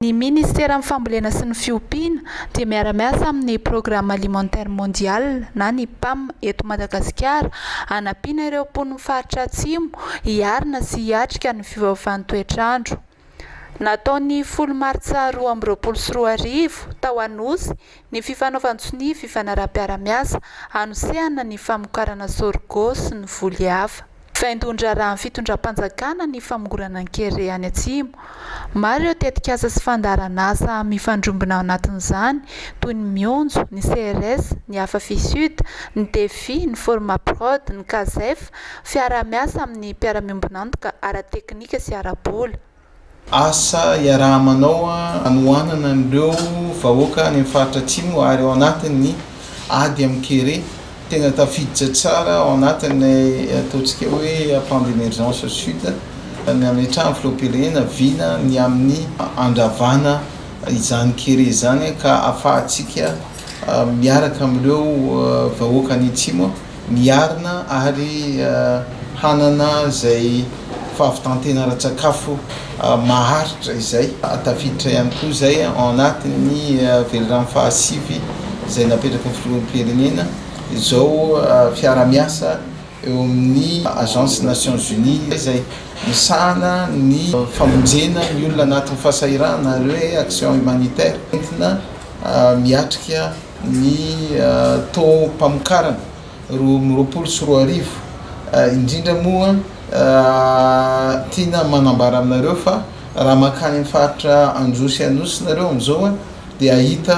Ny Ministeran'ny Fambolena sy ny Fiompiana dia miara-miasa amin'ny Programme Alimentaire Mondial na ny PAM eto Madagasikara hanampiana ireo mponin'ny faritra Atsimo hiarina sy hiatrika ny fiovaovan'ny toetr'andro. Natao ny 10 martsa 2022 tao Anosy ny fifanaovan-tsonia fifanaraham-piarahamiasa hanosehana ny famokarana sorgho sy ny voly hafa. Vaindohan-draharahan'ny fitondram-panjakana ny famongorana ny kere any Atsimo. Maro ireo tetikasa sy fandaharanasa mifandrombona ao anatin'izany, toy ny Mionjo, ny CRS, ny Afafi Sud, ny Defi, ny Formaprod, ny Casef, fiaraha-miasa amin'ny mpiara-miombon'antoka ara-teknika sy ara-bola. Asa iaraha-manao hanohanana an'ireo vahoaka any amin'ny faritra Atsimo ary ao anatin'ny ady amin'ny kere. Tena tafiditra tsara ao anatin'ny ataontsika hoe plan d'emergence sud ny hametrahan'ny filoham-pirenena vina ny amin'ny handravana izany kere izany ka ahafahantsika miaraka amin'ireo vahoaka any Atsimo miarina ary hanana izay fahavitan-tena ara-tsakafo maharitra izay. Tafiditra ihany koa izay ao anatin'ny velirano fahasivy izay napetraky ny filoham-pirenena izao fiara-miasa eo amin'ny Agence Nations Unies izay misahana ny famonjena ny olona anatin'ny fahasahiranana ary hoe action humanitaire entina miatrika ny taom-pamokarana 2022, indrindra moa tiana manambara aminareo fa raha mankany amin'ny faritra Anjou sy Anosy nareo amin'izao dia hahita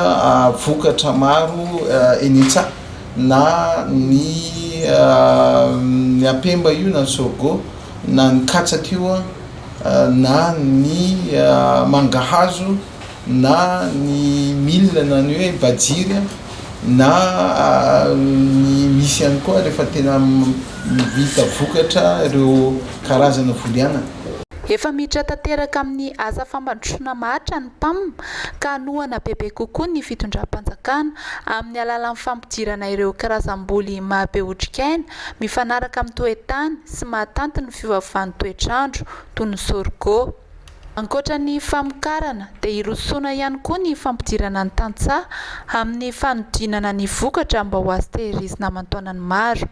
vokatra maro eny an-tsaha, na ny ny apemba io na ny sorgho na ny katsaka io na ny mangahazo na ny mil na ny hoe bajiry na ny misy ihany koa rehefa tena mivita vokatra ireo karazana voly anana. Efa miditra tanteraka amin'ny asa fampandrosoana maharitra ny PAM ka hanohana bebe kokoa ny fitondram-panjakana amin'ny alalan'ny fampidirana ireo karazam-boly mahabe otrikaina mifanaraka amin'ny toe-tany sy mahatanty ny fiovaovan'ny toetr'andro toy ny sorgho. Ankoatra ny famokarana dia hirosoana ihany koa ny fampidirana ny tantsaha amin'ny fanodinana ny vokatra mba ho azo tehirizina aman-taonany maro.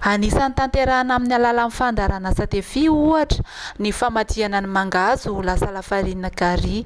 Anisan'ny tanterahana amin'ny alalan'ny fandaharanasa Defi, ohatra, ny famadihana ny mangahazo ho lasa lafarinina gari.